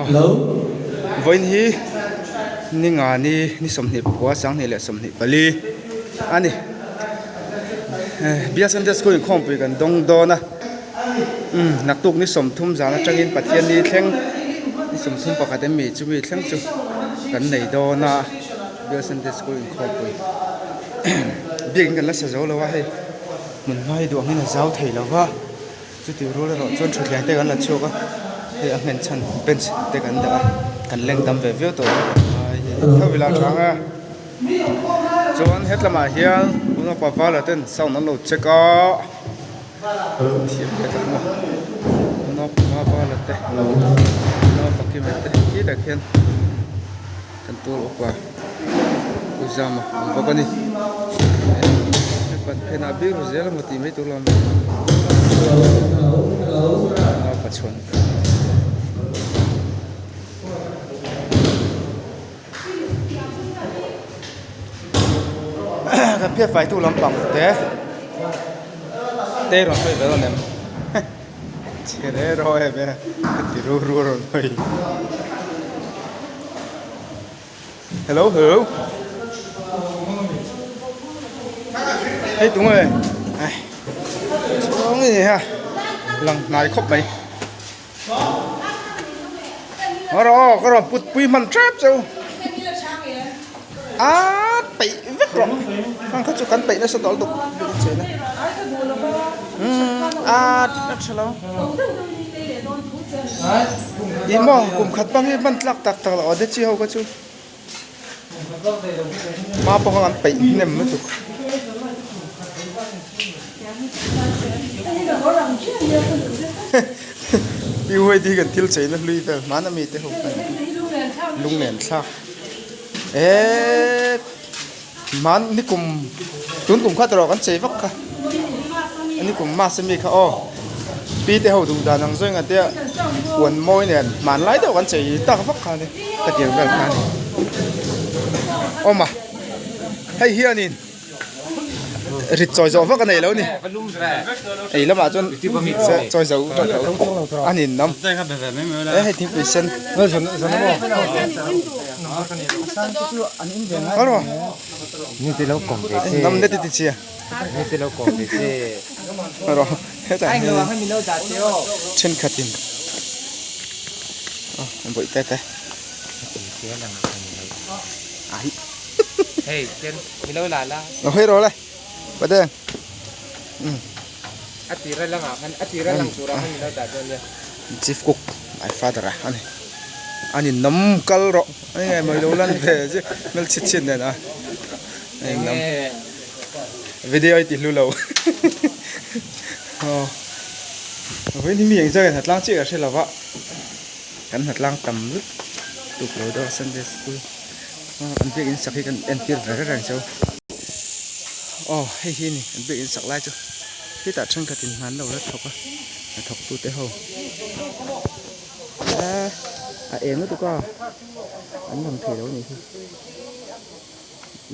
Vawiin hi ni nga ni ni 24 2024 a ni. Bial Sunday School inkhawmpui kan dawng dawn a umm naktuk ni 30 zan atangin Pathian ni thleng ni 31 em mi chumi thleng chu kan nei dawn a Bial Sunday School inkhawmpui biakin kan la sa zo lo a hei hmun hma hi duh angin a zau thei lo va. Chutih rual erawh chuan thutthleng te kan la chhuak a, hei a nghen chhan bench te kan dah a, kan leng tam ve viau tawh a ni tho ila a chang a. Chuan hetlamah hian unaupa vala ten sound an lo check a, thiam ve tak maw unaupa vala te unaupa kima te khitah khian. Kan tur upa U Zama a awm bawk a ni. Pan phenah bir zel emaw tih mai tur lo awm a pachhawn. Kan phiat faitu lampang te te rawn hawi ve dawn em. Chhe re ro em e ti ru ru rawn hawi. Hello hello Hei tunge ai chhung i ni ha lang hnai khawp mai. Rawh ka rawn put pui hman tep cheu a peih vek rawh hang kha chu kan peih nasa tawh lutuk a a tha lo ih maw kum khat bang hi hman tlak tak tak loh a chi ho kha chu hma pawh kha an peih hnem lutuk. PYD kan thil cheina hlui vel hman ami te ho khan lunglen thlak eee hman nikum tun kum khat erawh kan chei vak kha nikum mas ami kha aw pi te ho duh dan ang zawng a tia huan mawi nen hmanlai deuh kan chei tak vak kha a ni ka tiang vel kha a ni awm a hei hianin. Rit chawi zawh vak a nei lo ni. Ei lamah chuan chawi zo a ni nam. E hei thingpui sen. Nam ne ti ti chia. Hetah hian thenkhatin bawih te te. Hei chen mi lo la la. Lo hei ro le. Pate. A tira lang ah khan a tira lang tur ah khan mi lo dah dawn nia. Chief cook my father a ani. Ani nam kal rawh. Ani ngai mai lo lan ve chi hmel chhit chhit nen a. Ani nam. Video i ti hlu lo. Aw. Vawiin hi mi engzah nge hnatlang chiah ka hre lo va. Kan hnatlang tam lutuk lo deuh a Sunday school. An biakinn sak hi kan entir ve reng chu aw hei hi a ni an biakinn sak lai chu hetah thenkhat in hman lo la thawk a hnathawk tu te ho eee a eng lutuk a an lang thei lo a nih hi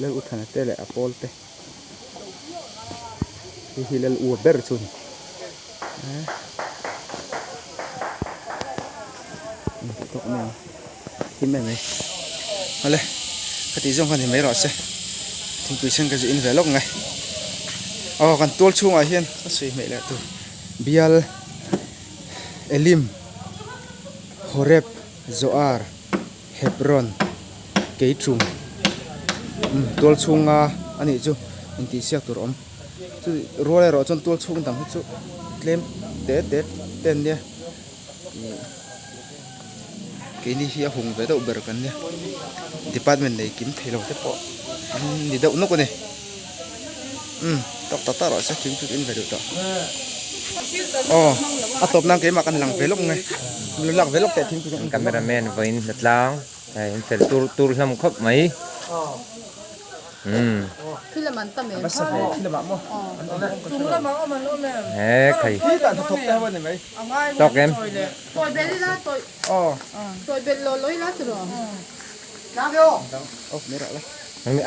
Lal Uthana te leh a pawl te hei hi Lal U ber chu a ni eee tawk mai ang. Thim em mai awle khati zawng khan ni mai rawh se thingpui sen ka zu in ve lawk nge aw kan tual chhungah hian ka sawi hmeh leh tur bial Elim Horeb Zoar Hebron Keichum umm tual chhunga a nih chu intihsiak tur a awm chu rual erawh chuan tual chhung dang hi chu tlem te te te an nia. Keini hi a hung ve deuh ber kan nia department nei kim thei lo te pawh an ni deuh nawk a ni umm tawk tak tak rawh se thing chu in ve duh tawh aw a tawp nan keimah kan lang ve lawk nge min lo lak ve lawk teh thing chu cameraman vawiin hnatlang hei an fel tur tur hlawm khawp mai umm he khai tawk em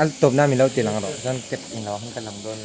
a tawp na min lo ti lang rawh chuan cap englo khan ka lang dawn.